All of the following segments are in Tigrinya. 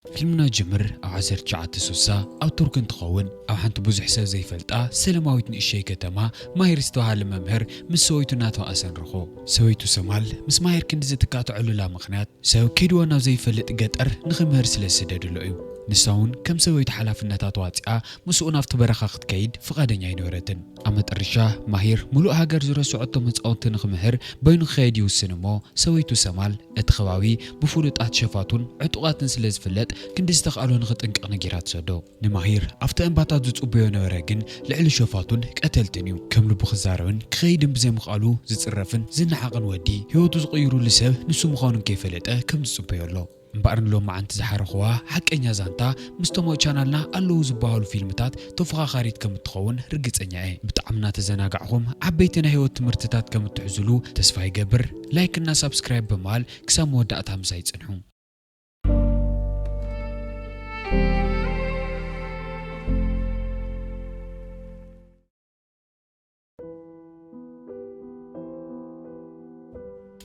ፊልምና ጅምር ኣብ ዓሰርተ ትሽዓተ ስሳ ኣብ ቱርክ እንትኸውን፣ ኣብ ሓንቲ ብዙሕ ሰብ ዘይፈልጣ ሰለማዊት ንእሸይ ከተማ ማሂር ዝተባሃለ መምህር ምስ ሰበይቱ እናተባእሰ ንረኽቦ። ሰበይቱ ሰማል ምስ ማሂር ክንዲ ዝትካተዐሉላ ምኽንያት፣ ሰብ ከይድዎ ናብ ዘይፈልጥ ገጠር ንኽምህር ስለ ዝስደድሎ እዩ። ንሳ እውን ከም ሰበይቱ ሓላፍነታ ተዋፂኣ ምስኡ ናብቲ በረኻ ክትከይድ ፍቓደኛ ኣይነበረትን። ኣብ መጠረሻ ማሂር ሙሉእ ሃገር ዝረስዐቶ መፃወቲ ንኽምህር በይኑ ክኸይድ ይውስን እሞ፣ ሰበይቱ ሰማል እቲ ከባቢ ብፍሉጣት ሸፋቱን ዕጡቓትን ስለ ዝፍለጥ ክንዲ ዝተኽኣሎ ንኽጥንቀቕ ነጊራ ትሰዶ። ንማሂር ኣብቲ እምባታት ዝጽበዮ ነበረ፣ ግን ልዕሊ ሸፋቱን ቀተልትን እዩ። ከም ልቡ ክዛረብን ክኸይድን ብዘይምኽኣሉ ዝጽረፍን ዝነዓቕን ወዲ፣ ህይወቱ ዝቕይሩሉ ሰብ ንሱ ምዃኑን ከይፈለጠ ከም ዝጽበዮ ኣሎ። እምበኣር ንሎማዓንቲ ዝሓረኽዋ ሓቀኛ ዛንታ ምስቶም ኣብ ቻናልና ኣለዉ ዝበሃሉ ፊልምታት ተፎኻኻሪት ከም እትኸውን ርግጸኛ እየ። ብጣዕሚ እናተዘናጋዕኹም ዓበይቲ ናይ ህይወት ትምህርትታት ከም እትሕዝሉ ተስፋ ይገብር። ላይክ እና ሳብስክራይብ ብምባል ክሳብ መወዳእታ ምሳይ ጽንሑ።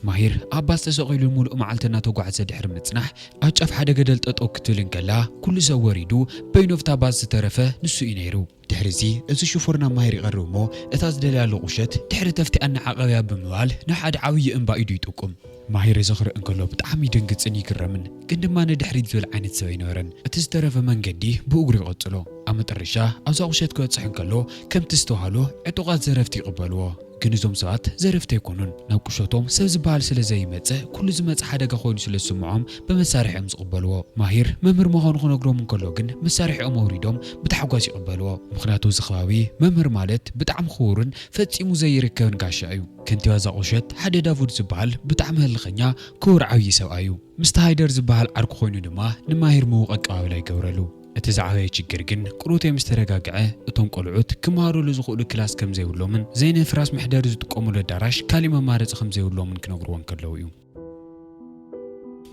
ማሂር ኣብ ባስ ተሰቒሉ ሙሉእ መዓልቲ እናተጓዕዘ ድሕሪ ምጽናሕ፣ ኣብ ጫፍ ሓደ ገደል ጠጠው ክትብል እንከላ፣ ኩሉ ሰብ ወሪዱ፣ በይኑ ኣብታ ባስ ዝተረፈ ንሱ እዩ ነይሩ። ድሕሪ እዚ፣ እዚ ሽፉር ናብ ማሂር ይቐርብ እሞ፣ እታ ዝደልያሉ ቁሸት ድሕሪ ተፍቲኣ እናዓቐብያ ብምባል፣ ናብ ሓደ ዓብዪ እምባ ኢዱ ይጥቁም። ማሂር እዚ ክርኢ እንከሎ ብጣዕሚ ይድንግጽን ይግረምን፣ ግን ድማ ንድሕሪት ዝብል ዓይነት ሰብ ኣይነበረን። እቲ ዝተረፈ መንገዲ ብእግሩ ይቐጽሎ። ኣብ መጠረሻ ኣብዛ ቁሸት ክበጽሕ እንከሎ ከምቲ ዝተባህሎ ዕጡቓት ዘረፍቲ ይቕበልዎ። ግን እዞም ሰባት ዘረፍቲ ኣይኮኑን። ናብ ቁሸቶም ሰብ ዝበሃል ስለ ዘይመጽእ ኩሉ ዝመጽእ ሓደጋ ኮይኑ ስለ ዝስምዖም ብመሳርሒ እዮም ዝቕበልዎ። ማሂር መምህር ምዃኑ ክነግሮም እንከሎ ግን መሳርሒኦም ኣውሪዶም ብታሕጓስ ይቕበልዎ። ምኽንያቱ እዚ ከባቢ መምህር ማለት ብጣዕሚ ክቡርን ፈጺሙ ዘይርከብን ጋሻ እዩ። ከንቲባ እዛ ቁሸት ሓደ ዳቡድ ዝበሃል ብጣዕሚ ህልኸኛ፣ ክቡር ዓብዪ ሰብኣይ እዩ። ምስቲ ሃይደር ዝበሃል ዓርኩ ኮይኑ ድማ ንማሂር ምዉቕ ኣቀባብላ ይገብረሉ። እቲ ዝዓበየ ችግር ግን ቅሩተይ ምስ ተረጋግዐ፣ እቶም ቆልዑት ክመሃሩሉ ዝኽእሉ ክላስ ከም ዘይብሎምን ዘይንፍራስ መሕደሪ ዝጥቀሙሉ ኣዳራሽ ካሊእ መማረፂ ከም ዘይብሎምን ክነግርዎ እንከለዉ እዩ።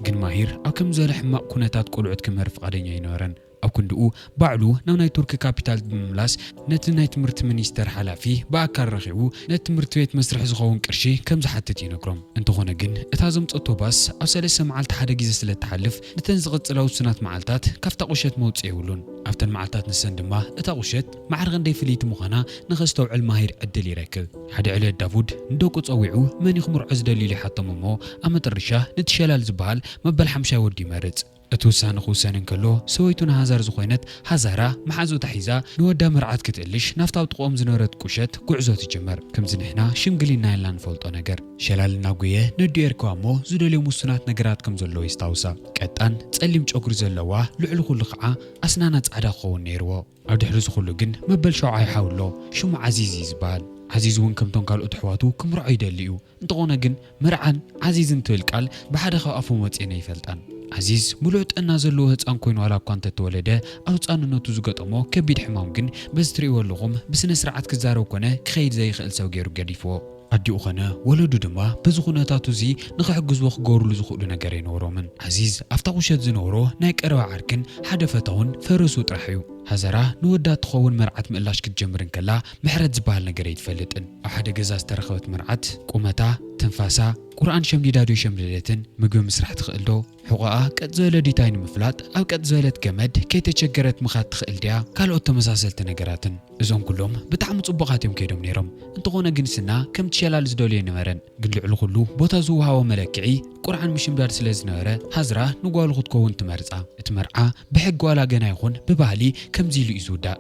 ግን ማሂር ኣብ ከም ዝበለ ሕማቕ ኩነታት ቆልዑት ክምህር ፍቓደኛ ኣይነበረን። ኣብ ክንድኡ ባዕሉ ናብ ናይ ቱርክ ካፒታል ብምምላስ ነቲ ናይ ትምህርቲ ሚኒስተር ሓላፊ ብኣካል ረኺቡ ነቲ ትምህርቲ ቤት መስርሒ ዝኸውን ቅርሺ ከም ዝሓትት ይነግሮም። እንተኾነ ግን እታ ዘምጸቶ ባስ ኣብ ሰለስተ መዓልቲ ሓደ ግዜ ስለ እትሓልፍ ነተን ዝቕጽላ ውሱናት መዓልታት ካብታ ቁሸት መውጽኢ የብሉን። ኣብተን መዓልታት ንሰን ድማ እታ ቁሸት ማዕረ ክንደይ ፍልይቲ ምዃና ንኸስተውዕል ማሂር ዕድል ይረክብ። ሓደ ዕለት ዳቡድ ንደቁ ጸዊዑ መን እዩ ክምርዖ ዝደሊ ኢሉ ይሓቶም እሞ ኣብ መጠረሻ ነቲ ሸላል ዝበሃል መበል ሓምሻይ ወዲ ይመርጽ። እቲ ውሳነ ክውሰን እንከሎ፣ ሰበይቱ ንሃዛር ዝኾነት ሃዛራ መሓዙታ ሒዛ ንወዳ መርዓት ክትእልሽ ናብታ ኣብ ጥቕኦም ዝነበረት ቁሸት ጉዕዞ ትጅምር። ከምዚ ንሕና ሽምግልና ኢልና ንፈልጦ ነገር። ሸላል እናጎየ ነዲኡ የርከባ እሞ ዝደልዮም ውሱናት ነገራት ከም ዘለዎ የስታውሳ። ቀጣን ጸሊም ጨጉሪ ዘለዋ፣ ልዕሊ ኩሉ ኸዓ ኣስናና ጻዕዳ ክኸውን ነይርዎ። ኣብ ድሕሪ እዚ ኩሉ ግን መበል ሸውዓይ ሓው ኣሎ፣ ሽሙ ዓዚዝ እዩ ዝበሃል። ዓዚዝ እውን ከምቶም ካልኦት ኣሕዋቱ ክምርዖ ይደሊ እዩ። እንተኾነ ግን መርዓን ዓዚዝን ትብል ቃል ብሓደ ካብ ኣፎም ወጺኤን ኣይፈልጣን። ዓዚዝ ምሉእ ጥዕና ዘለዎ ህጻን ኮይኑ ዋላ እኳ እንተተወለደ፣ ኣብ ህጻንነቱ ዝገጠሞ ከቢድ ሕማም ግን በዚ ትርእይዎ ኣለኹም ብስነ ስርዓት ክዛረብ ኮነ ክኸይድ ዘይኽእል ሰብ ገይሩ ገዲፍዎ። ኣዲኡ ኾነ ወለዱ ድማ በዚ ኩነታቱ እዚ ንኽሕግዝዎ ክገብርሉ ዝኽእሉ ነገር ኣይነበሮምን። ዓዚዝ ኣብታ ቁሸት ዝነበሮ ናይ ቀረባ ዓርክን ሓደ ፈታውን ፈረሱ ጥራሕ እዩ። ሃዘራ ንወዳ ትኸውን መርዓት ምእላሽ ክትጀምር እንከላ ምሕረት ዝበሃል ነገር ኣይትፈልጥን። ኣብ ሓደ ገዛ ዝተረኸበት መርዓት ቁመታ፣ ትንፋሳ፣ ቁርኣን ሸምዲዳ ዶ ሸምደደትን፣ ምግቢ ምስራሕ ትኽእል ዶ፣ ሕቖኣ ቀጥ ዝበለ ዲታይ ንምፍላጥ ኣብ ቀጥ ዝበለት ገመድ ከይተቸገረት ምኻድ ትኽእል ድያ፣ ካልኦት ተመሳሰልቲ ነገራትን። እዞም ኩሎም ብጣዕሚ ጽቡቓት እዮም ከይዶም ነይሮም። እንተኾነ ግን ስና ከምቲ ሸላል ዝደልዮ ኣይነበረን። ግን ልዕሊ ኩሉ ቦታ ዝወሃቦ መለክዒ ቁርኣን ምሽምዳድ ስለ ዝነበረ፣ ሃዝራ ንጓሉ ክትከውን ትመርጻ። እቲ መርዓ ብሕጊ ዋላ ገና ይኹን ብባህሊ ከምዚ ኢሉ እዩ ዝውዳእ።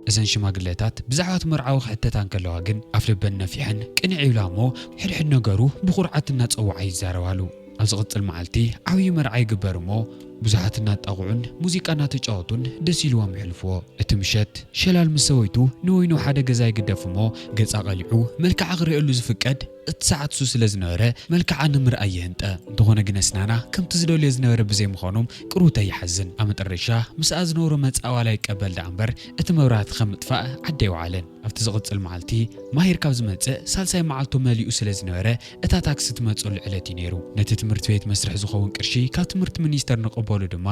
እዘን ሽማግለታት ብዛዕባ እቲ መርዓዊ ክሕተታ እንከለዋ ግን ኣፍልበን ነፊሐን ቅንዕ ይብላ እሞ ሕድሕድ ነገሩ ብኹርዓት እናጸውዓ ይዛረባሉ። ኣብ ዝቕጽል መዓልቲ ዓብዪ መርዓ ይግበር እሞ ብዙሓት እናጣቕዑን ሙዚቃ እናተጫወቱን ደስ ኢልዎም የሕልፍዎ። እቲ ምሸት ሸላል ምስ ሰበይቱ ንወይኑ ሓደ ገዛ ይግደፍ እሞ ገጻ ቀሊዑ መልክዓ ክርእየሉ ዝፍቀድ እቲ ሰዓት እሱ ስለ ዝነበረ መልክዓ ንምርኣይ ይህንጠ። እንተኾነ ግን ኣስናና ከምቲ ዝደልዮ ዝነበረ ብዘይምዃኖም ቅሩተ ይሓዝን። ኣብ መጠረሻ ምስኣ ዝነበሮ መጻኢ ዋላ ይቀበል ደኣ እምበር እቲ መብራህቲ ከም ምጥፋእ ዓዲ ኣይወዓለን። ኣብቲ ዝቕጽል መዓልቲ ማሂር ካብ ዝመጽእ ሳልሳይ መዓልቱ መሊኡ ስለ ዝነበረ እታ ታክሲ ትመጸሉ ዕለት እዩ ነይሩ። ነቲ ትምህርቲ ቤት መስርሒ ዝኸውን ቅርሺ ካብ ትምህርቲ ሚኒስተር ንቐብ በሉ ድማ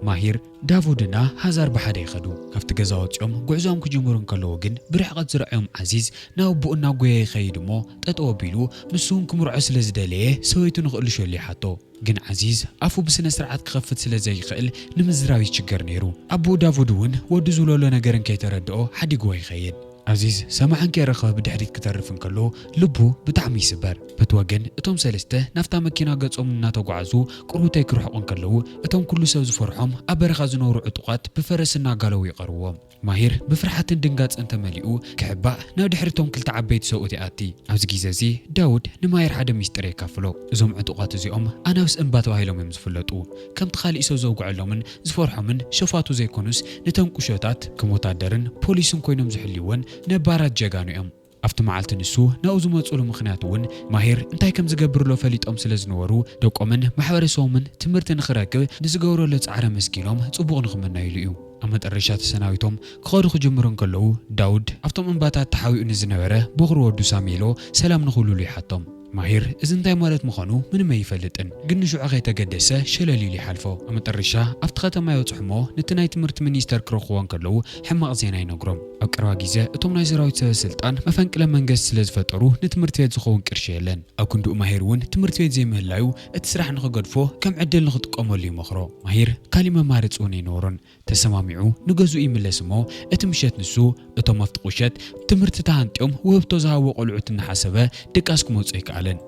ማሂር፣ ዳቡድና ሃዛር ብሓደ ይኸዱ። ካብቲ ገዛ ወጺኦም ጉዕዞኦም ክጅምሩ እንከለዉ ግን ብርሕቐት ዝረኣዮም ዓዚዝ ናብ ኣቦኡ እናጎየ ይኸይድ እሞ ጠጠው ኣቢሉ ንሱ እውን ክምርዖ ስለ ዝደለየ ሰበይቱ ንኽእልሸሉ ይሓቶ። ግን ዓዚዝ ኣፉ ብስነ ስርዓት ክኸፍት ስለ ዘይኽእል ንምዝራብ ይችገር ነይሩ። ኣቦኡ ዳቡድ እውን ወዱ ዝብሎ ነገር እንከይተረድኦ ሓዲግዎ ይኸይድ። ዓዚዝ ሰማዕን ከይረኸበ ብድሕሪት ክተርፍ እንከሎ ልቡ ብጣዕሚ ይስበር። በቲ ወገን እቶም ሰለስተ ናብታ መኪና ገጾም እናተጓዓዙ ቅሩተይ ክርሕቑ እንከለዉ እቶም ኩሉ ሰብ ዝፈርሖም ኣብ በረኻ ዝነብሩ ዕጡቓት ብፈረስ እናጋለዉ ይቐርብዎም። ማሂር ብፍርሓትን ድንጋጸን ተመሊኡ ክሕባእ ናብ ድሕሪቶም ክልተ ዓበይቲ ሰብኡት ይኣቲ። ኣብዚ ግዜ እዚ ዳውድ ንማሂር ሓደ ሚስጥር የካፍሎ። እዞም ዕጡቓት እዚኦም ኣናብስ እምባ ተባሂሎም እዮም ዝፍለጡ። ከምቲ ካሊእ ሰብ ዘውግዐሎምን ዝፈርሖምን ሸፋቱ ዘይኮኑስ ንተን ቁሸታት ከም ወታደርን ፖሊስን ኮይኖም ዝሕልይወን ነባራት ጀጋኑ እዮም። ኣብቲ መዓልቲ ንሱ ናብኡ ዝመፅሉ ምኽንያት እውን ማሂር እንታይ ከም ዝገብርሎ ፈሊጦም ስለ ዝነበሩ ደቆምን ማሕበረሰቦምን ትምህርቲ ንኽረክብ ንዝገብረሉ ፃዕሪ ኣመስጊኖም ፅቡቕ ንኽምነይሉ እዩ። ኣብ መጠረሻ ተሰናቢቶም ክኸዱ ክጅምሩ እንከለዉ ዳውድ ኣብቶም እምባታት ተሓቢኡ ንዝነበረ ቦኽሪ ወዱ ሳሜሎ ሰላም ንኽብልሉ ይሓቶም። ማሂር እዚ እንታይ ማለት ምዃኑ ምንም ኣይፈልጥን፣ ግን ንሽዑ ከይተገደሰ ሸለል ኢሉ ይሓልፎ። ኣብ መጠረሻ ኣብቲ ከተማ ይበጽሑ እሞ ነቲ ናይ ትምህርቲ ሚኒስተር ክረኽብዎ እንከለዉ ሕማቕ ዜና ይነግሮም። ኣብ ቀረባ ግዜ እቶም ናይ ሰራዊት ሰበ ስልጣን መፈንቅለ መንግስቲ ስለ ዝፈጠሩ ንትምህርቲ ቤት ዝኸውን ቅርሺ የለን። ኣብ ክንድኡ ማሂር እውን ትምህርቲ ቤት ዘይምህላዩ እቲ ስራሕ ንኽገድፎ ከም ዕድል ንኽጥቀመሉ ይመኽሮ። ማሂር ካሊእ መማረፂ እውን ኣይነበሮን። ተሰማሚዑ ንገዝኡ ይምለስ እሞ እቲ ምሸት ንሱ እቶም ኣብቲ ቁሸት ትምህርቲ ተሃንጢኦም ውህብቶ ዝሃብዎ ቆልዑት እናሓሰበ ድቃስ ክመፁ ኣይከኣለን።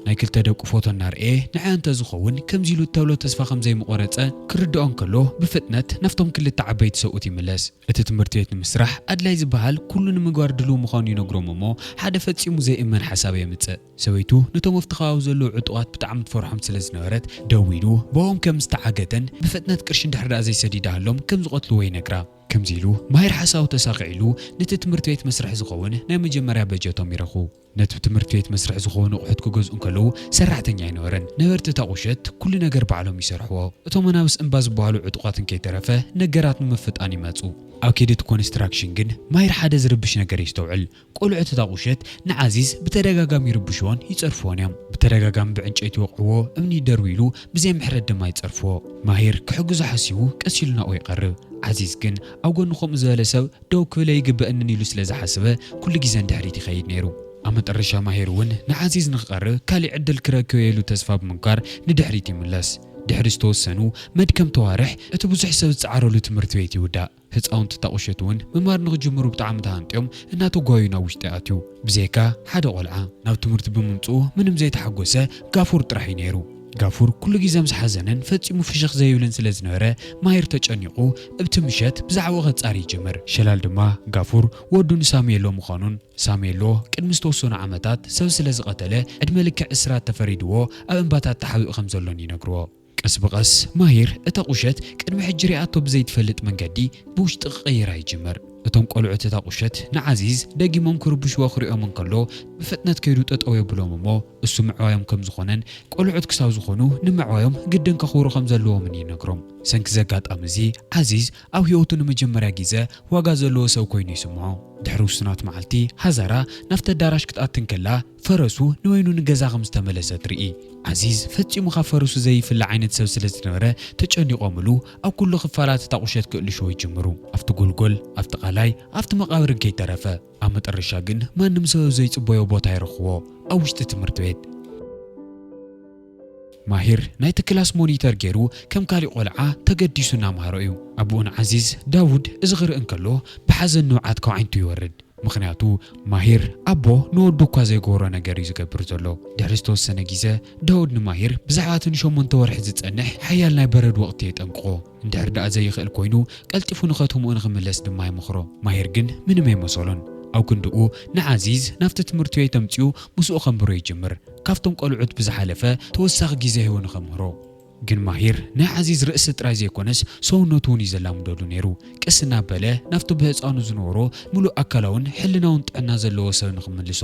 ናይ ክልተ ደቁ ፎቶ እናርኤ ንዐ እንተዝኸውን ከምዚ ኢሉ ተብሎ ተስፋ ከም ዘይምቆረፀ ክርድኦ እንከሎ ብፍጥነት ናብቶም ክልተ ዓበይቲ ሰብኡት ይምለስ። እቲ ትምህርቲ ቤት ንምስራሕ ኣድላይ ዝበሃል ኩሉ ንምግባር ድልው ምዃኑ ይነግሮም እሞ ሓደ ፈጺሙ ዘይእመን ሓሳብ የምጽእ። ሰበይቱ ነቶም ኣብቲ ከባቢ ዘለዉ ዕጡቓት ብጣዕሚ ትፈርሖም ስለ ዝነበረት ደዊሉ ብኦም ከም ዝተዓገተን ብፍጥነት ቅርሺ እንድሕር ደኣ ዘይሰዲዳሃሎም ከም ዝቐትልዎ ይነግራ። ከምዚ ኢሉ ማሂር ሓሳቡ ተሳኺዕሉ ነቲ ትምህርቲ ቤት መስርሒ ዝኸውን ናይ መጀመርያ በጀቶም ይረኽቡ። ነቲ ትምህርቲ ቤት መስርሒ ዝኾኑ ኣቑሑት ክገዝኡ እንከለዉ ሰራሕተኛ ኣይነበረን። ነበርቲ እታ ቁሸት ኩሉ ነገር ባዕሎም ይሰርሕዎ። እቶም ኣናብስ እምባ ዝበሃሉ ዕጡቓት እንከይተረፈ ነገራት ንምፍጣን ይመጹ። ኣብ ከይዲ እቲ ኮንስትራክሽን ግን ማሂር ሓደ ዝርብሽ ነገር የስተውዕል። ቆልዑት እታ ቁሸት ንዓዚዝ ብተደጋጋሚ ይርብሽዎን ይጸርፍዎን እዮም። ብተደጋጋሚ ብዕንጨይቲ ይወቕዕዎ፣ እምኒ ይደርብይሉ፣ ብዘይ ምሕረት ድማ ይጸርፍዎ። ማሂር ክሕግዞ ሓሲቡ ቀስ ኢሉ ናብኡ ይቐርብ። ዓዚዝ ግን ኣብ ጎኒ ከምኡ ዝበለ ሰብ ደው ክብል ኣይግበእንን ኢሉ ስለ ዝሓሰበ ኩሉ ግዜ ንድሕሪት ይኸይድ ነይሩ። ኣብ መጠረሻ ማሂር እውን ንዓዚዝ ንኽቐርብ ካሊእ ዕድል ክረክብ እየ ኢሉ ተስፋ ብምግባር ንድሕሪት ይምለስ። ድሕሪ ዝተወሰኑ መድከምቲ ኣዋርሕ እቲ ብዙሕ ሰብ ዝጸዓረሉ ትምህርቲ ቤት ይውዳእ። ህፃውንቲ እታ ቁሸት እውን ምምሃር ንኽጅምሩ ብጣዕሚ ተሃንጥዮም እናተጓዩ ናብ ውሽጢ ኣትዩ። ብዘይካ ሓደ ቆልዓ ናብ ትምህርቲ ብምምፅኡ ምንም ዘይተሓጎሰ ጋፉር ጥራሕ እዩ ነይሩ። ጋፉር ኩሉ ግዜ ምስ ሓዘነን ፈጺሙ ፍሽኽ ዘይብልን ስለ ዝነበረ ማሂር ተጨኒቑ እብቲ ምሸት ብዛዕባኡ ከጻሪ ይጅምር። ሸላል ድማ ጋፉር ወዱ ንሳሙኤሎ ምዃኑን ሳሙኤሎ ቅድሚ ዝተወሰኑ ዓመታት ሰብ ስለ ዝቐተለ ዕድመ ልክዕ እስራት ተፈሪድዎ ኣብ እምባታት ተሓቢኡ ከም ዘሎን ይነግርዎ። ቀስ ብቐስ ማሂር እታ ቁሸት ቅድሚ ሕጂ ሪኣቶ ብዘይትፈልጥ መንገዲ ብውሽጢ ክቕይራ ይጅምር። እቶም ቆልዑት እታ ቁሸት ንዓዚዝ ደጊሞም ክርብሽዎ ክሪኦም እንከሎ ብፍጥነት ከይዱ ጠጠው የብሎም እሞ እሱ ምዕባዮም ከም ዝኾነን ቆልዑት ክሳብ ዝኾኑ ንምዕባዮም ግድን ከኽብሩ ከም ዘለዎምን ይነግሮም። ሰንኪ ዘጋጣሚ እዚ ዓዚዝ ኣብ ህይወቱ ንመጀመርያ ግዜ ዋጋ ዘለዎ ሰብ ኮይኑ ይስምዖ። ድሕሪ ውሱናት መዓልቲ ሃዛራ ናብቲ ኣዳራሽ ክትኣቲ እንከላ ፈረሱ ንበይኑ ንገዛ ከም ዝተመለሰ ትርኢ። ዓዚዝ ፈጺሙ ካብ ፈረሱ ዘይፍለ ዓይነት ሰብ ስለ ዝነበረ ተጨኒቖምሉ ኣብ ኩሉ ክፋላት እታ ቁሸት ክእልሽዎ ይጅምሩ። ኣብቲ ጎልጎል፣ ኣብቲ ቃላይ፣ ኣብቲ መቓብር እንከይተረፈ። ኣብ መጠረሻ ግን ማንም ሰብ ኣብ ዘይጽበዮ ቦታ ይረኽቦ ኣብ ውሽጢ ትምህርቲ ቤት። ማሂር ናይቲ ክላስ ሞኒተር ገይሩ ከም ካሊእ ቆልዓ ተገዲሱ እናምሃሮ እዩ። ኣቦኡን ዓዚዝ ዳውድ እዚ ክርኢ እንከሎ ብሓዘን ንውዓት ካብ ዓይንቱ ይወርድ። ምኽንያቱ ማሂር ኣቦ ንወዱ እኳ ዘይገብሮ ነገር እዩ ዝገብር ዘሎ። ድሕሪ ዝተወሰነ ግዜ ዳውድ ንማሂር ብዛዕባ እቲ ንሸሞንተ ወርሒ ዝጸንሕ ሓያል ናይ በረድ ወቕቲ የጠንቅቖ። እንድሕር ደኣ ዘይኽእል ኮይኑ ቀልጢፉ ንኸተምኡ ንኽምለስ ድማ ይመኽሮ። ማሂር ግን ምንም ኣይመሰሎን። ኣብ ክንድኡ ንዓዚዝ ናብቲ ትምህርቲ ቤት ኣምጺኡ ምስኡ ከንብሮ ይጅምር። ካብቶም ቆልዑት ብዝሓለፈ ተወሳኺ ግዜ ሂቡ ንኸምህሮ። ግን ማሂር ናይ ዓዚዝ ርእሲ ጥራይ ዘይኮነስ ሰውነቱ እውን እዩ ዘላምደሉ ነይሩ። ቀስ እናበለ ናብቲ ብህፃኑ ዝነበሮ ምሉእ ኣካላውን ሕልናውን ጥዕና ዘለዎ ሰብ ንኽምልሶ።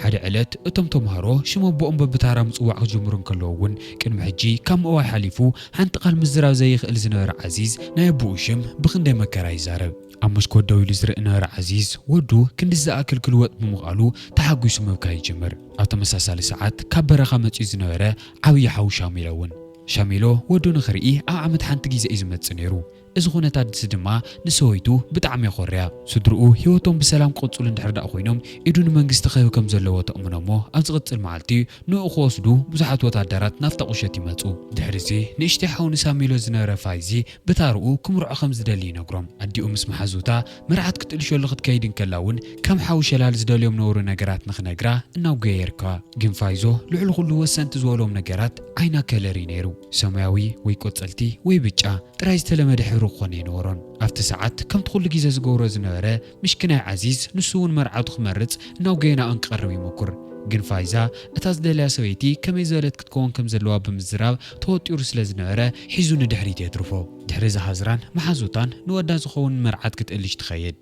ሓደ ዕለት እቶም ተምሃሮ ሽም ኣቦኦም በብታራ ምጽዋዕ ክጅምሩ እንከለዉ እውን ቅድሚ ሕጂ ካብ ምእዋይ ሓሊፉ ሓንቲ ቃል ምዝራብ ዘይኽእል ዝነበረ ዓዚዝ ናይ ኣቦኡ ሽም ብኽንደይ መከራ ይዛረብ። ኣብ መስኮት ደው ኢሉ ዝርኢ ነበረ ዓዚዝ ወዱ ክንዲ ዝኣክል ክልወጥ ብምኽኣሉ ተሓጒሱ ምብካይ ይጅምር። ኣብ ተመሳሳሊ ሰዓት ካብ በረኻ መጺኡ ዝነበረ ዓብዪ ሓው ሻሚል እውን ሻሚሎ ወዱ ንኽርኢ ኣብ ዓመት ሓንቲ ግዜ እዩ ዝመጽእ ነይሩ። እዚ ኩነታት እዚ ድማ ንሰበይቱ ብጣዕሚ የኾርያ። ስድርኡ ህይወቶም ብሰላም ክቕጽሉ እንድሕር ደኣ ኮይኖም፣ ኢዱ ንመንግስቲ ክህብ ከም ዘለዎ ተእምኖ እሞ፣ ኣብ ዝቕጽል መዓልቲ ንኡ ክወስዱ ብዙሓት ወታደራት ናብታ ቁሸት ይመጹ። ድሕሪ እዚ ንእሽተይ ሓው ንሳሚሎ ዝነበረ ፋይዚ ብታርኡ ክምርዖ ከም ዝደሊ ይነግሮም። ኣዲኡ ምስ መሓዙታ መርዓት ክትእልሸሉ ክትከይድ እንከላ እውን ከም ሓው ሸላል ዝደልዮም ነውሪ ነገራት ንኽነግራ እናውገየ የርክባ። ግን ፋይዞ ልዕሊ ኩሉ ወሰንቲ ዝበሎም ነገራት ዓይና ከለር እዩ ነይሩ። ሰማያዊ ወይ ቆጸልቲ ወይ ብጫ ጥራይ ዝተለመደ ሕብሪ ክኾን ኣይነበሮን። ኣብቲ ሰዓት ከምቲ ኩሉ ግዜ ዝገብሮ ዝነበረ ምሽኪናይ ዓዚዝ ንሱ እውን መርዓቱ ክመርጽ እናውገየ ናብኡ ክቐርብ ይሞክር። ግን ፋይዛ እታ ዝደልያ ሰበይቲ ከመይ ዝበለት ክትከውን ከም ዘለዋ ብምዝራብ ተወጢሩ ስለ ዝነበረ ሒዙ ንድሕሪት የትርፎ። ድሕሪ እዚ ሃዝራን መሓዙታን ንወዳ ዝኸውን መርዓት ክትእልሽ ትኸይድ።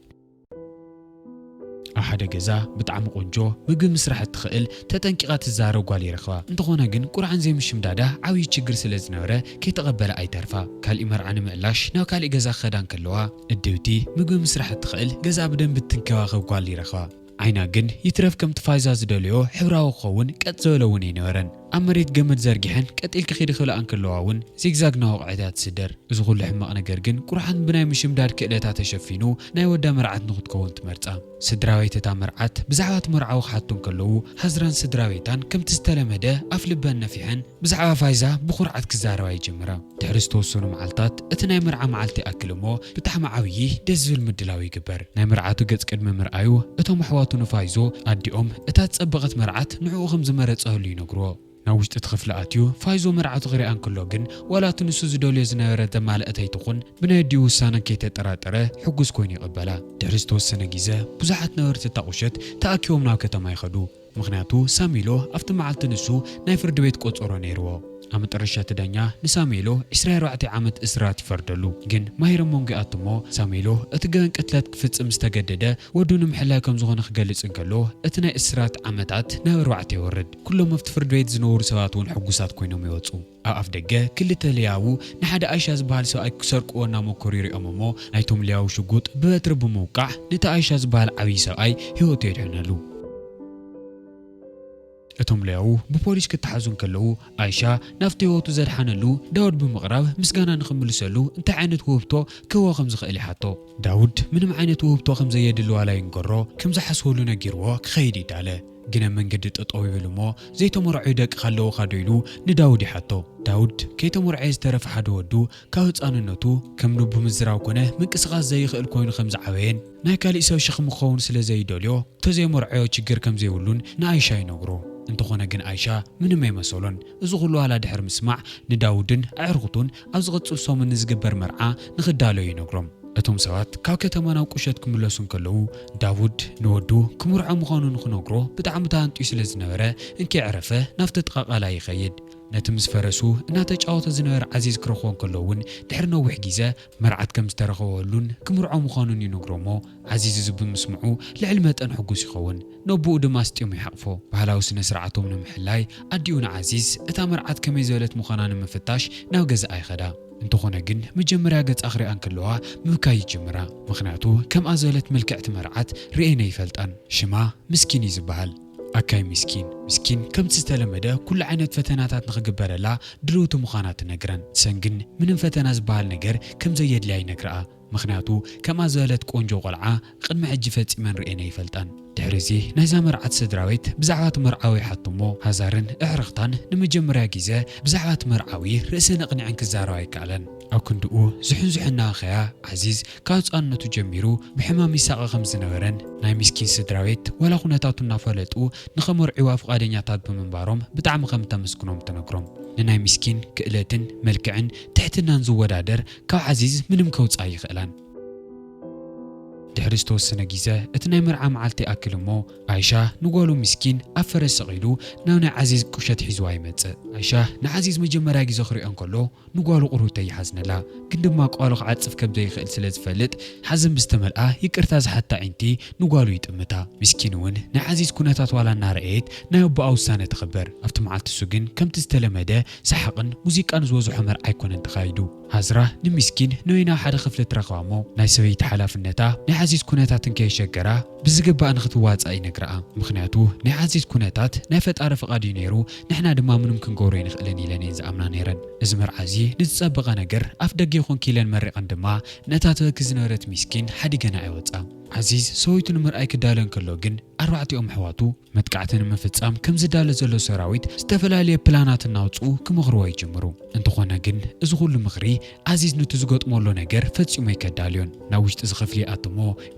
ኣብ ሓደ ገዛ ብጣዕሚ ቆንጆ ምግቢ ምስራሕ እትኽእል ተጠንቂቓ ትዛረብ ጓል ይረኽባ። እንተኾነ ግን ቁርዓን ዘይምሽምዳዳ ዓብዪ ችግር ስለ ዝነበረ ከይተቐበለ ኣይተርፋ። ካሊእ መርዓ ንምእላሽ ናብ ካሊእ ገዛ ክኸዳ እንከለዋ እድብቲ ምግቢ ምስራሕ እትኽእል ገዛ ብደንቢ እትንከባኸብ ጓል ይረኽባ። ዓይና ግን ይትረፍ ከምቲ ፋይዛ ዝደለዮ ሕብራዊ ክኸውን ቀጥ ዝበለ እውን ኣይነበረን። ኣብ መሬት ገመድ ዘርጊሐን ቀጥ ኢልኪ ኺዲ ክብልኣ እንከለዋ እውን ዚግዛግ እናወቕዐት እያ ትስደር። እዚ ኩሉ ሕማቕ ነገር ግን ቁርዓን ብናይ ምሽምዳድ ክእለታ ተሸፊኑ ናይ ወዳ መርዓት ንኽትከውን ትመርጻ። ስድራ ቤት እታ መርዓት ብዛዕባ እቲ መርዓዊ ክሓቱ እንከለዉ ሃዝራን ስድራ ቤታን ከምቲ ዝተለመደ ኣፍ ልበን ነፊሐን ብዛዕባ ፋይዛ ብኹርዓት ክዛረባ ይጅምራ። ድሕሪ ዝተወሰኑ መዓልታት እቲ ናይ መርዓ መዓልቲ ይኣክል እሞ ብጣዕሚ ዓብዪ ደስ ዝብል ምድላው ይግበር። ናይ መርዓቱ ገጽ ቅድሚ ምርኣዩ እቶም ኣሕዋቱ ንፋይዞ ኣዲኦም እታ ዝጸበቐት መርዓት ንዕኡ ከም ዝመረጸህሉ ይነግርዎ። ናብ ውሽጢ እቲ ክፍሊ ኣትዩ ፋይዞ መርዓቱ ክሪኣ እንከሎ ግን ዋላ እቲ ንሱ ዝደልዮ ዝነበረ ዘማልአት ኣይትኹን ብናይ ኣዲኡ ውሳነ ከይተጠራጠረ ሕጉስ ኮይኑ ይቕበላ። ድሕሪ ዝተወሰነ ግዜ ብዙሓት ነበርቲ እታ ቁሸት ተኣኪቦም ናብ ከተማ ይኸዱ። ምኽንያቱ ሳሚሎ ኣብቲ መዓልቲ ንሱ ናይ ፍርዲ ቤት ቆጸሮ ነይርዎ። ኣብ መጠረሻ እቲ ዳኛ ንሳሜሎ ዕስራ ኣርባዕተ ዓመት እስራት ይፈርደሉ። ግን ማሂረ መንጎ ይኣቱ እሞ ሳሜሎ እቲ ገበን ቅትለት ክፍጽም ዝተገደደ ወዱ ንምሕላይ ከም ዝኾነ ክገልጽ እንከሎ እቲ ናይ እስራት ዓመታት ናብ ኣርባዕተ ይወርድ። ኩሎም ኣብቲ ፍርዲ ቤት ዝነበሩ ሰባት እውን ሕጉሳት ኮይኖም ይወጹ። ኣብ ኣፍ ደገ ክልተ ሊያዉ ንሓደ ኣይሻ ዝበሃል ሰብኣይ ክሰርቅዎ እናመከሩ ይሪኦም እሞ ናይቶም ሊያዉ ሽጉጥ ብበትሪ ብምውቃዕ ነቲ ኣይሻ ዝበሃል ዓብዪ ሰብኣይ ህይወቱ የድሕነሉ። እቶም ሊያዉ ብፖሊስ ክተሓዙ እንከለዉ ኣይሻ ናብቲ ህይወቱ ዘድሓነሉ ዳውድ ብምቕራብ ምስጋና ንኽምልሰሉ እንታይ ዓይነት ውህብቶ ክህቦ ከም ዝኽእል ይሓቶ። ዳውድ ምንም ዓይነት ውህብቶ ከም ዘየድሊ ዋላ ይንገሮ ከም ዝሓስበሉ ነጊርዎ ክኸይድ ይዳለ። ግን ኣብ መንገዲ ጠጠው ይብል እሞ ዘይተመርዐዩ ደቅኻ ኣለዉኻ ዶ ኢሉ ንዳውድ ይሓቶ። ዳውድ ከይተመርዐየ ዝተረፈ ሓደ ወዱ ካብ ህፃንነቱ ከም ልቡ ምዝራብ ኮነ ምንቅስቓስ ዘይኽእል ኮይኑ ከም ዝዓበየን ናይ ካሊእ ሰብ ሸኽሚ ክኸውን ስለ ዘይደልዮ ተዘይመርዐዮ ችግር ከም ዘይብሉን ንኣይሻ ይነግሮ። እንተኾነ ግን ኣይሻ ምንም ኣይመሰሎን። እዚ ኩሉ ዋላ ድሕሪ ምስማዕ ንዳውድን ኣዕርኽቱን ኣብ ዝቕጽል ሰሙን ንዝግበር መርዓ ንኽዳለዩ ይነግሮም። እቶም ሰባት ካብ ከተማ ናብ ቁሸት ክምለሱ እንከለዉ ዳውድ ንወዱ ክምርዖ ምዃኑ ንኽነግሮ ብጣዕሚ ተሃንጥዩ ስለ ዝነበረ እንከይዕረፈ ናብቲ ጥቓ ቃላይ ይኸይድ። ነቲ ምስ ፈረሱ እናተጫወተ ዝነበረ ዓዚዝ ክረኽቦ እንከሎ እውን ድሕሪ ነዊሕ ግዜ መርዓት ከም ዝተረኸበሉን ክምርዖ ምዃኑን ይነግሮ እሞ ዓዚዝ እዚ ብምስምዑ ልዕሊ መጠን ሕጉስ ይኸውን። ነቦኡ ድማ ኣስጢሙ ይሓቕፎ። ባህላዊ ስነ ስርዓቶም ንምሕላይ ኣዲኡ ንዓዚዝ እታ መርዓት ከመይ ዝበለት ምዃና ንምፍታሽ ናብ ገዛኣ ይኸዳ። እንተኾነ ግን መጀመርያ ገጻ ክሪኣ እንከለዋ ምብካይ ይጅምራ። ምኽንያቱ ከምኣ ዝበለት ምልክዕቲ መርዓት ርእየን ኣይፈልጣን። ሽማ ምስኪን እዩ ዝበሃል። ኣካይ ምስኪን። ምስኪን ከምቲ ዝተለመደ ኩሉ ዓይነት ፈተናታት ንኽግበረላ ድልውቲ ምዃና ትነግረን። ሰን ግን ምንም ፈተና ዝበሃል ነገር ከም ዘየድልያ ይነግርኣ። ምኽንያቱ ከምኣ ዝበለት ቆንጆ ቆልዓ ቅድሚ ሕጂ ፈጺመን ርእየን ኣይፈልጣን። ድሕሪ እዚ ናይዛ መርዓት ስድራ ቤት ብዛዕባ እቲ መርዓዊ ይሓቱ እሞ ሃዛርን ኣዕርኽታን ንመጀመርያ ግዜ ብዛዕባ እቲ መርዓዊ ርእሰን ኣቕኒዐን ክዛረባ ኣይከኣለን። ኣብ ክንድኡ ዝሕንዝሕና ኸያ ዓዚዝ ካብ ህፃንነቱ ጀሚሩ ብሕማም ይሳቐ ከም ዝነበረን ናይ ምስኪን ስድራ ቤት ዋላ ኩነታቱ እናፈለጡ ንኸመርዕዋ ፍቓደኛታት ብምንባሮም ብጣዕሚ ከም እተመስግኖም ትነግሮም። ንናይ ምስኪን ክእለትን መልክዕን ትሕትናን ዝወዳደር ካብ ዓዚዝ ምንም ከውፅኣ ኣይኽእላን። ድሕሪ ዝተወሰነ ግዜ እቲ ናይ መርዓ መዓልቲ ይኣክል እሞ ኣይሻ ንጓሉ ምስኪን ኣብ ፈረስ ሰቒሉ ናብ ናይ ዓዚዝ ቁሸት ሒዝዋ ይመጽእ። ኣይሻ ንዓዚዝ መጀመርያ ግዜ ክሪኦ እንከሎ ንጓሉ ቁሩብተይ ይሓዝነላ፣ ግን ድማ ቃሉ ክዓጽፍ ከም ዘይኽእል ስለ ዝፈልጥ ሓዘን ብዝተመልኣ ይቅርታ ዝሓታ ኣዒንቲ ንጓሉ ይጥምታ። ምስኪን እውን ናይ ዓዚዝ ኩነታት ዋላ እናረኣየት ናይ ኣቦኣ ውሳነ ተኽብር። ኣብቲ መዓልቲ እሱ ግን ከምቲ ዝተለመደ ሰሓቕን ሙዚቃን ዝበዝሖ መርዓ ኣይኮነን ተኻይዱ። ሃዝራ ንምስኪን ንበይና ሓደ ክፍሊ ትረኽባ እሞ ናይ ሰበይቲ ሓላፍነታ ናይ ዓዚዝ ኩነታትን ከየሸገራ ብዝግባእ ንኽትዋጻእ ይነግርኣ። ምኽንያቱ ናይ ዓዚዝ ኩነታት ናይ ፈጣሪ ፍቓድ እዩ ነይሩ፣ ንሕና ድማ ምንም ክንገብሮ ኣይንኽእልን ኢለን እየን ዝኣምና ነይረን። እዚ መርዓ እዚ ንዝጸበቐ ነገር ኣፍ ደገ ይኹንኪ ኢለን መሪቐን ድማ ነታ ትበኪ ዝነበረት ሚስኪን ሓዲገን ኣዕወጻ። ዓዚዝ ሰበይቱ ንምርኣይ ክዳሎ እንከሎ ግን ኣርባዕቲኦም ኣሕዋቱ መጥቃዕቲ ንምፍጻም ከም ዝዳለ ዘሎ ሰራዊት ዝተፈላለየ ፕላናት እናውጽኡ ክመኽርዎ ይጅምሩ። እንተኾነ ግን እዚ ኩሉ ምኽሪ ዓዚዝ ነቲ ዝገጥሞ ዘሎ ነገር ፈጺሙ ኣይከዳልዮን። ናብ ውሽጢ እዚ ክፍሊ ይኣትሞ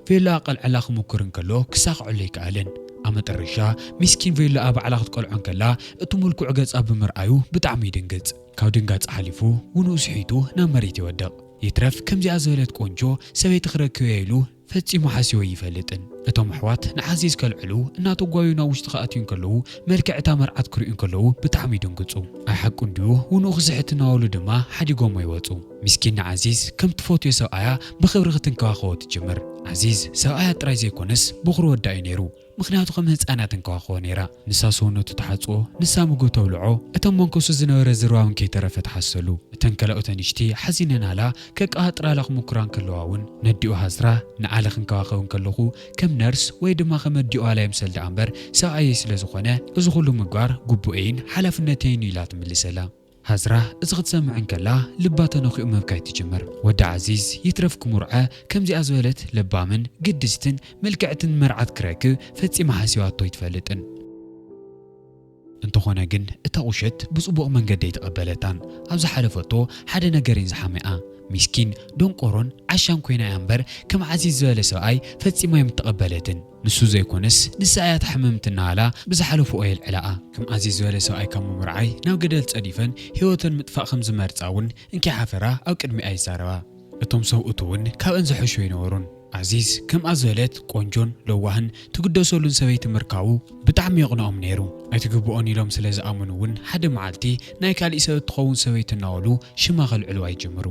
ቬሎኣ ቀልዕላ ክምኩር እንከሎ ክሳኽዐሉ ኣይከኣለን። ኣብ መጠረሻ ሚስኪን ቬሎኣ ባዕላ ክትቀልዖ እንከላ እቲ ምልኩዕ ገጻ ብምርኣዩ ብጣዕሚ ይድንግጽ። ካብ ድንጋጽ ሓሊፉ ውንኡ ስሒቱ ናብ መሬት ይወድቕ። ይትረፍ ከምዚኣ ዝበለት ቆንጆ ሰበይቲ ክረክብ እየ ኢሉ ፈጺሙ ሓሲቡ ኣይፈልጥን። እቶም ኣሕዋት ንዓዚዝ ከልዕሉ እናተጓዩ ናብ ውሽጢ ክኣትዩ እንከለዉ፣ መልክዕ እታ መርዓት ክርእዩ እንከለዉ ብጣዕሚ ይድንግጹ። ኣይ ሓቁ እንድዩ፣ ውንኡ ክስሕት እናበሉ ድማ ሓዲጎሞ ይወጹ። ሚስኪን ንዓዚዝ ከም ትፈትዮ ሰብኣያ ብኽብሪ ክትንከባኸቦ ትጅምር። ዓዚዝ ሰብኣያ ጥራይ ዘይኮነስ በኹሪ ወዳ እዩ ነይሩ። ምኽንያቱ ከም ህጻን እያ ትንከባኸቦ ነይራ። ንሳ ሰውነቱ ትሓጽቦ፣ ንሳ ምግቡ ተብልዖ፣ እቶም መንከሱ ዝነበረ ዝርባ እውን ከይተረፈ ትሓሰሉ። እተን ካልኦት ኣንሽቲ ሓዚነናላ ከቀባጥራላ ክምኩራ እንከለዋ እውን ነዲኡ ሃዝራ ንዓለ ክንከባኸብ እንከለኹ ከም ነርስ ወይ ድማ ከም ኣዲኡ ዋላ ይምሰል ደኣ እምበር ሰብኣየይ ስለ ዝኾነ እዚ ኩሉ ምግባር ግቡኤይን ሓላፍነተይን እዩ ኢላ ትምልሰላ። ሃዝራ እዚ ክትሰምዕ እንከላ ልባ ተነኺኡ ምብካይ ትጅምር። ወዲ ዓዚዝ ይትረፍ ክምርዖ ከምዚኣ ዝበለት ለባምን ግድስትን ምልክዕትን መርዓት ክረክብ ፈጺማ ሓሲባቶ ኣይትፈልጥን። እንተኾነ ግን እታ ቁሸት ብጽቡቕ መንገዲ ኣይተቐበለታን። ኣብ ዝሓለፈቶ ሓደ ነገር እየን ዝሓመኣ። ሚስኪን ደንቆሮን ዓሻን ኮይና እያ እምበር ከም ዓዚዝ ዝበለ ሰብኣይ ፈጺማ ኣይምተቐበለትን። ንሱ ዘይኮነስ ንሳ እያ እታ ሕምምቲ እናበላ ብዝሓለፍኦ የልዕላኣ። ከም ዓዚዝ ዝበለ ሰብኣይ ካብ ምምርዓይ ናብ ገደል ጸዲፈን ህይወተን ምጥፋእ ከም ዝመርጻ እውን እንኪ ሓፈራ ኣብ ቅድሚኣ ይዛረባ። እቶም ሰብኡት እውን ካብአን ዝሐሹ ኣይነበሩን። ዓዚዝ ከምኣ ዝበለት ቆንጆን ለዋህን ትግደሰሉን ሰበይቲ ምርካቡ ብጣዕሚ የቕንኦም ነይሩ። ኣይትግብኦን ኢሎም ስለ ዝኣመኑ እውን ሓደ መዓልቲ ናይ ካሊእ ሰብ እትኸውን ሰበይቲ እናበሉ ሽማ ከልዕልዋ ይጅምሩ።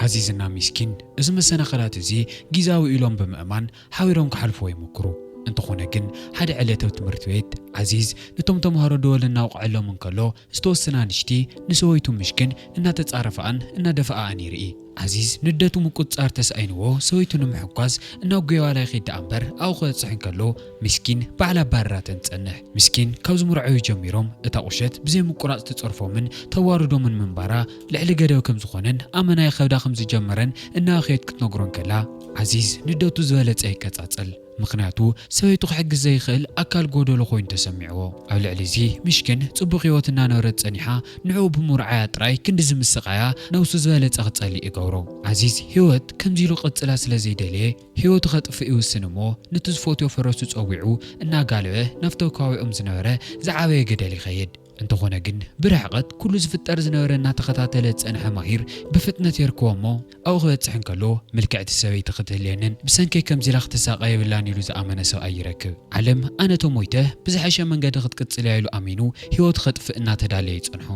ዓዚዝና ሚስኪን እዚ መሰናኸላት እዚ ጊዛዊ ኢሎም ብምእማን ሓቢሮም ክሓልፍዎ ይምክሩ። እንተኾነ ግን ሓደ ዕለት ኣብ ትምህርቲ ቤት ዓዚዝ ነቶም ተምሃሮ ደወል እናውቕዐሎም እንከሎ ዝተወሰና ኣንሽቲ ንሰበይቱ ምሽክን እናተጻረፋኣን እናደፍኣኣን ይርኢ። ዓዚዝ ንደቱ ምቁጽጻር ተሳኢንዎ ሰበይቱ ንምሕጓዝ እናጎየ ዋላ ይኺድ ደኣ እምበር ኣብኡ ክበጽሕ እንከሎ ምስኪን ባዕላ ኣባረራተን ትጸንሕ። ምስኪን ካብ ዝምርዓዩ ጀሚሮም እታ ቁሸት ብዘይ ምቁራጽ ትጸርፎምን ተዋርዶምን ምንባራ ልዕሊ ገደብ ከም ዝኾነን ኣመና ይኸብዳ ከም ዝጀመረን እናበኸየት ክትነግሮ እንከላ ዓዚዝ ንደቱ ዝበለጸ ይቀጻጸል። ምኽንያቱ ሰበይቱ ክሕግዝ ዘይኽእል ኣካል ጎደሎ ኮይኑ ተሰሚዕዎ። ኣብ ልዕሊ እዚ ምሽክን ጽቡቕ ህይወት እናነበረት ጸኒሓ ንዕኡ ብምርዓያ ጥራይ ክንዲ ዝምስቓያ ነብሱ ዝበለጸ ክጸልእ ይገብሮ። ዓዚዝ ህይወት ከምዚ ኢሉ ክቕጽላ ስለ ዘይደለየ ህይወቱ ከጥፍእ ይውስን እሞ ነቲ ዝፈትዮ ፈረሱ ጸዊዑ እናጋለበ ናብቲ ከባቢኦም ዝነበረ ዝዓበየ ገደል ይኸይድ። እንተኾነ ግን ብርሕቐት ኩሉ ዝፍጠር ዝነበረ እናተኸታተለ ዝጸንሐ ማሂር ብፍጥነት የርክቦ እሞ ኣብኡ ክበጽሕ እንከሎ ምልክዕቲ ሰበይቲ ክትህልየንን ብሰንከይ ከምዚ ኢላ ክትሳቐ የብላን ኢሉ ዝኣመነ ሰብኣይ ይረክብ። ዓለም ኣነ ተሞይተ ብዝሐሸ መንገዲ ክትቅጽል እያ ኢሉ ኣሚኑ ህይወቱ ከጥፍእ እናተዳለየ ይጸንሖ።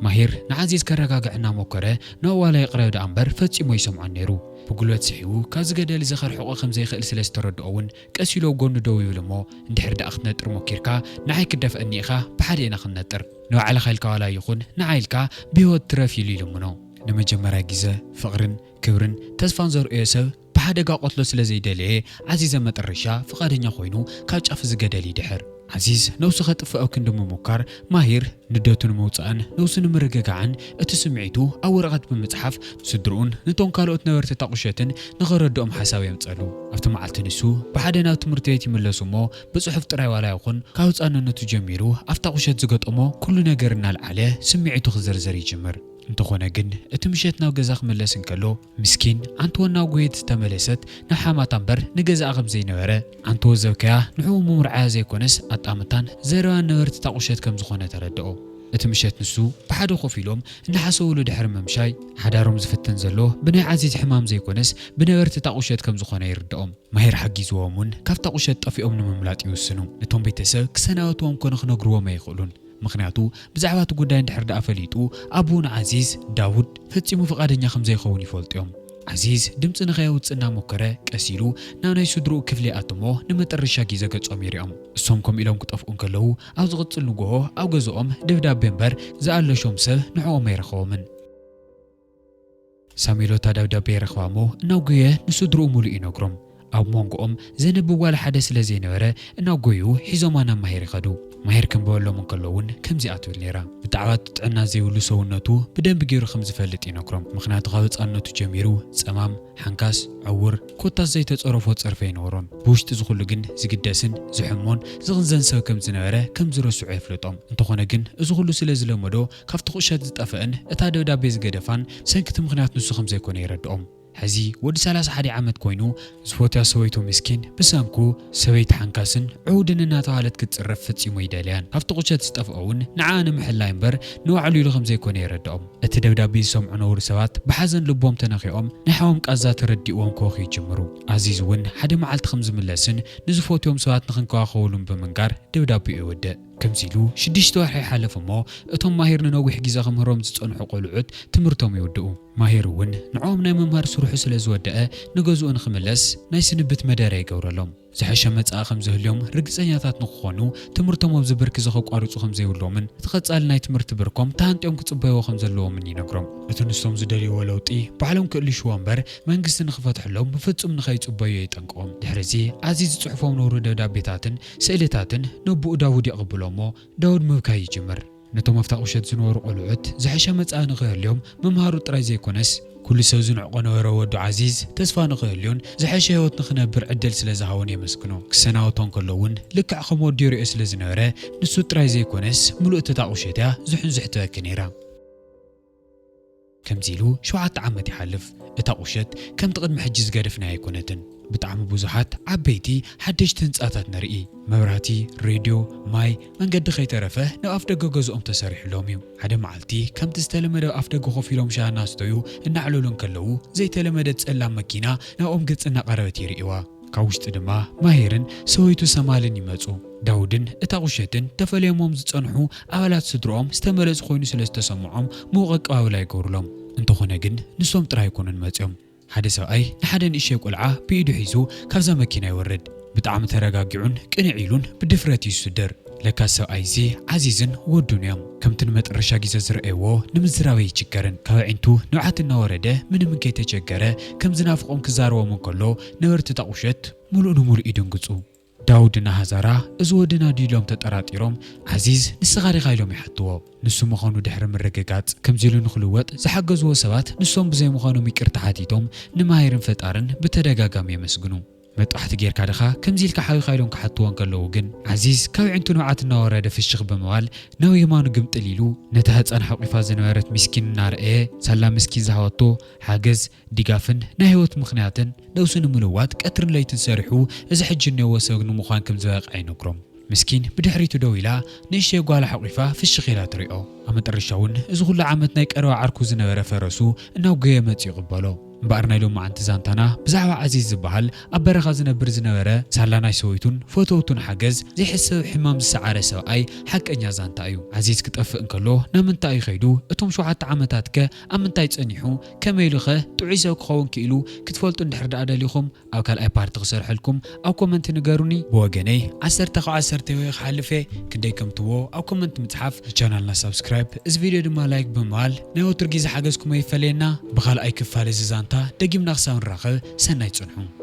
ማሂር ንዓዚዝ ከረጋግዕ እናሞከረ ንኣዋላ ይቕረብ ደኣ እምበር ፈጺሙ ኣይሰምዖን ነይሩ። ብጉልበት ስሒቡ ካብዚ ገደል እዚ ከርሕቆ ከም ዘይኽእል ስለ ዝተረድኦ እውን ቀስ ኢሉ ኣብ ጎኑ ደው ይብል እሞ እንድሕር ደኣ ክትነጥር ሞኪርካ ንዓይ ክትደፍኣኒ ኢኻ፣ ብሓደ ኢና ክንነጥር። ንባዕልኻ ኢልካ ዋላ ይኹን ንዓይ ኢልካ ብህይወት ትረፍ ኢሉ ይልምኖ። ንመጀመርያ ግዜ ፍቕርን ክብርን ተስፋን ዘርእዮ ሰብ ብሓደጋ ቆትሎ ስለ ዘይደለየ ዓዚዘ መጠረሻ ፍቓደኛ ኮይኑ ካብ ጫፍ እዚ ገደል ይድሕር። ዓዚዝ ነብሱ ከጥፍእ ኣብ ክንዲ ምሙካር ማሂር ንደቱ ንምውጻእን ነብሱ ንምርግጋዕን እቲ ስምዒቱ ኣብ ወረቐት ብምጽሓፍ ስድርኡን ነቶም ካልኦት ነበርቲ እታ ቁሸትን ንኸረድኦም ሓሳብ የምጸሉ። ኣብቲ መዓልቲ ንሱ ብሓደ ናብ ትምህርቲ ቤት ይምለሱ እሞ ብጽሑፍ ጥራይ ዋላ ይኹን ካብ ህጻንነቱ ጀሚሩ ኣብታ ቁሸት ዝገጠሞ ኩሉ ነገር እናልዓለ ስምዒቱ ክዝርዝር ይጅምር። እንተኾነ ግን እቲ ምሸት ናብ ገዛ ክምለስ እንከሎ ምስኪን ዓንትዎ እናጎየት ዝተመለሰት ናብ ሓማታ እምበር ንገዛኣ ከም ዘይነበረ ዓንትዎ ዘብከያ ንዕኡ ምምርዓያ ዘይኮነስ ኣጣምታን ዘረባን ነበርቲ እታ ቁሸት ከም ዝኾነ ተረድኦ። እቲ ምሸት ንሱ ብሓደ ኮፍ ኢሎም እናሓሰብሉ ድሕሪ ምምሻይ ሓዳሮም ዝፍተን ዘሎ ብናይ ዓዚዝ ሕማም ዘይኮነስ ብነበርቲ እታ ቁሸት ከም ዝኾነ ይርድኦም። ማሂር ሓጊዝዎም እውን ካብታ ቁሸት ጠፊኦም ንምምላጥ ይውስኑ። ነቶም ቤተሰብ ክሰናበትዎም ኮነ ክነግርዎም ኣይኽእሉን። ምኽንያቱ ብዛዕባ እቲ ጉዳይ እንድሕር ደኣ ፈሊጡ ኣቡኡ ንዓዚዝ ዳውድ ፈጺሙ ፍቓደኛ ከም ዘይኸውን ይፈልጡ እዮም። ዓዚዝ ድምጺ ንኸየውጽእ እናሞከረ ቀስ ኢሉ ናብ ናይ ስድርኡ ክፍሊ ይኣትሞ ንመጠረሻ ግዜ ገጾም ይሪኦም። እሶም ከምኡ ኢሎም ክጠፍኡ እንከለዉ ኣብ ዝቕጽል ንግሆ ኣብ ገዝኦም ደብዳቤ እምበር ዝኣለሾም ሰብ ንዕኦም ኣይረኸቦምን። ሳሙኤል እታ ደብዳቤ ይረኽባ እሞ እናጎየ ንስድርኡ ሙሉእ ይነግሮም። ኣብ መንጎኦም ዘንብብ ዋላ ሓደ ስለ ዘይነበረ እናጎዩ ሒዞማ ናብ ማሄር ይኸዱ። ማሄር ክንበበሎም እንከሎ እውን ከምዚኣ ትብል ነይራ። ብጣዕባ ጥዕና ዘይብሉ ሰውነቱ ብደንቢ ገይሩ ከም ዝፈልጥ ይነግሮም። ምኽንያቱ ካብ ህፃንነቱ ጀሚሩ ፀማም፣ ሓንካስ፣ ዕውር፣ ኮታስ ዘይተፀረፎ ፀርፊ ኣይነበሮን። ብውሽጢ እዚ ኩሉ ግን ዝግደስን ዝሕሞን ዝቕንዘን ሰብ ከም ዝነበረ ከም ዝረስዖ የፍልጦም። እንተኾነ ግን እዚ ኩሉ ስለ ዝለመዶ ካብቲ ቁሸት ዝጠፍአን እታ ደብዳቤ ዝገደፋን ሰንክቲ ምኽንያት ንሱ ከም ዘይኮነ ይረድኦም። ሕዚ ወዲ ሰላሳ ሓደ ዓመት ኮይኑ ዝፈትያ ሰበይቱ ምስኪን ብሰንኩ ሰበይቲ ሓንካስን ዕውድን እናተባህለት ክትፅረፍ ፈፂሙ ይደልያን። ካብቲ ቁሸት ዝጠፍኦ እውን ንዓኣ ንምሕላይ እምበር ንባዕሉ ኢሉ ከም ዘይኮነ የረድኦም። እቲ ደብዳቤ ዝሰምዑ ነውሪ ሰባት ብሓዘን ልቦም ተነኺኦም ናይ ሓዎም ቃዛ ተረዲእዎም ክበኽዩ ይጅምሩ። ኣዚዝ እውን ሓደ መዓልቲ ከም ዝምለስን ንዝፈትዮም ሰባት ንክንከባኸቡሉን ብምንጋር ደብዳቤኡ ይወድእ። ከምዚ ኢሉ ሽዱሽተ ወርሒ ይሓልፍ እሞ እቶም ማሂር ንነዊሕ ግዜ ክምህሮም ዝጸንሑ ቆልዑት ትምህርቶም ይውድኡ። ማሂር እውን ንዕኦም ናይ ምምሃር ስርሑ ስለ ዝወደአ ንገዝኡ ንክምለስ ናይ ስንብት መደረ ይገብረሎም። ዝሐሸ መጻኢ ከም ዝህልዮም ርግጸኛታት ንክኾኑ ትምህርቶም ኣብዚ ብርኪ እዚ ከቋርጹ ከም ዘይብሎምን እቲ ቀጻሊ ናይ ትምህርቲ ብርኮም ተሃንጥዮም ክጽበይዎ ከም ዘለዎምን ይነግሮም። እቲ ንሶም ዝደልይዎ ለውጢ ባዕሎም ክእልሽዎ እምበር መንግስቲ ንክፈትሐሎም ብፍጹም ንኸይጽበዩ የጠንቅቖም። ድሕሪ እዚ ኣዚዝ ዝጽሕፎም ነውሪ ደብዳቤታትን ስእልታትን ነቦኡ ዳውድ የቕብሎ እሞ ዳውድ ምብካይ ይጅምር። ነቶም ኣብታ ቁሸት ዝነበሩ ቆልዑት ዝሐሸ መጻኢ ንኽህልዮም ምምሃሩ ጥራይ ዘይኮነስ ኩሉ ሰብ ዝንዕቆ ነበረ ወዱ ዓዚዝ ተስፋ ንኽህልዮን ዝሐሸ ህይወት ንኽነብር ዕድል ስለ ዝሃቦን የመስግኖ። ክሰናበቶ እንከሎ እውን ልክዕ ከም ወዱ ይሪኦ ስለ ዝነበረ ንሱ ጥራይ ዘይኮነስ ምሉእ እታ ቁሸት እያ ዝሕንዝሕተወኪ ነይራ። ከምዚ ኢሉ ሸውዓተ ዓመት ይሓልፍ። እታ ቁሸት ከምቲ ቅድሚ ሕጂ ዝገደፍናያ ኣይኮነትን። ብጣዕሚ ብዙሓት ዓበይቲ ሓደሽቲ ህንጻታት ንርኢ። መብራህቲ፣ ሬድዮ፣ ማይ፣ መንገዲ ከይተረፈ ናብ ኣፍ ደገ ገዝኦም ተሰሪሑሎም እዩ። ሓደ መዓልቲ ከምቲ ዝተለመደ ኣብ ኣፍ ደገ ኮፍ ኢሎም ሻሂ እናስተዩ እናዕለሉ እንከለዉ ዘይተለመደ ጸላም መኪና ናብኦም ገጽ እናቐረበት ይርእይዋ። ካብ ውሽጢ ድማ ማሂርን ሰበይቱ ሰማልን ይመጹ። ዳውድን እታ ቁሸትን ተፈልዮሞም ዝጸንሑ ኣባላት ስድርኦም ዝተመለሱ ኮይኑ ስለ ዝተሰምዖም ምዉቕ ኣቀባብላ ይገብሩሎም። እንተኾነ ግን ንሶም ጥራይ ኣይኮኑን መጺኦም። ሓደ ሰብኣይ ንሓደ ንእሽተይ ቆልዓ ብኢዱ ሒዙ ካብዛ መኪና ይወርድ። ብጣዕሚ ተረጋጊዑን ቅንዕ ኢሉን ብድፍረት እዩ ዝስድር። ለካስ ሰብኣይ እዚ ዓዚዝን ወዱን እዮም። ከምቲ ንመጠረሻ ግዜ ዝረኣይዎ ንምዝራብ ኣይችገርን። ካብ ኣዒንቱ ንብዓት እናወረደ ምንም እንከይተቸገረ ከም ዝናፍቖም ክዛረቦም እንከሎ ነበርቲ እታ ቁሸት ምሉእ ንምሉእ ይድንግጹ። ዳውድን ኣሃዛራ እዚ ወድና ድዩ ኢሎም ተጠራጢሮም ዓዚዝ ንስኻ ዲኻ ኢሎም ይሓትዎ። ንሱ ምዃኑ ድሕሪ ምርግጋጽ ከምዚ ኢሉ ንኽልወጥ ዝሓገዝዎ ሰባት ንሶም ብዘይምዃኖም ይቅርታ ሓቲቶም ንማሂርን ፈጣርን ብተደጋጋሚ የመስግኑ። መጥባሕቲ ጌርካ ድኻ ከምዚ ኢልካ ሓዊኻ ኢሎም ክሓትዎ እንከለዉ ግን ዓዚዝ ካብ ኣዒንቱ ንብዓት እናወረደ ፍሽኽ ብምባል ናብ የማኑ ግምጥል ኢሉ ነታ ህፃን ሓቂፋ ዝነበረት ሚስኪን እናረኣየ ሳላ ሚስኪን ዝሃበቶ ሓገዝ ድጋፍን ናይ ህይወት ምኽንያትን ነብሱ ንምልዋጥ ቀትርን ለይትን ሰሪሑ እዚ ሕጂ እኒኦዎ ሰብ ንምዃን ከም ዝበቕዐ ይነግሮም። ምስኪን ብድሕሪቱ ደው ኢላ ንእሽተይ ጓላ ሓቒፋ ፍሽኽ ኢላ ትሪኦ። ኣብ መጠረሻ እውን እዚ ኩሉ ዓመት ናይ ቀረባ ዓርኩ ዝነበረ ፈረሱ እናጎየ መፂኡ ይቕበሎ። እምበኣር ናይ ሎማዓንቲ ዛንታና ብዛዕባ ዓዚዝ ዝበሃል ኣብ በረኻ ዝነብር ዝነበረ ሳላ ናይ ሰበይቱን ፈተውቱን ሓገዝ ዘይሕሰብ ሕማም ዝሰዓረ ሰብኣይ ሓቀኛ ዛንታ እዩ። ዓዚዝ ክጠፍእ እንከሎ ናብ ምንታይ እዩ ከይዱ? እቶም ሸውዓተ ዓመታት ከ ኣብ ምንታይ ጸኒሑ? ከመይ ኢሉ ከ ጥዑይ ሰብ ክኸውን ክኢሉ? ክትፈልጡ እንድሕር ደኣ ደሊኹም ኣብ ካልኣይ ፓርቲ ክሰርሐልኩም ኣብ ኮመንት ንገሩኒ። ብወገነይ ዓሰርተ ካብ ዓሰርተ ወይ ክሓልፍ እየ። ክንደይ ከም ትብዎ ኣብ ኮመንት ምጽሓፍ፣ ንቻናልና ሳብስክራይብ፣ እዚ ቪድዮ ድማ ላይክ ብምባል ናይ ወትሩ ግዜ ሓገዝኩም ኣይፈለየና። ብኻልኣይ ክፋል እዚ ዛንታ ደጊምና ክሳብ ንራኸብ ሰናይ ጽንሑ።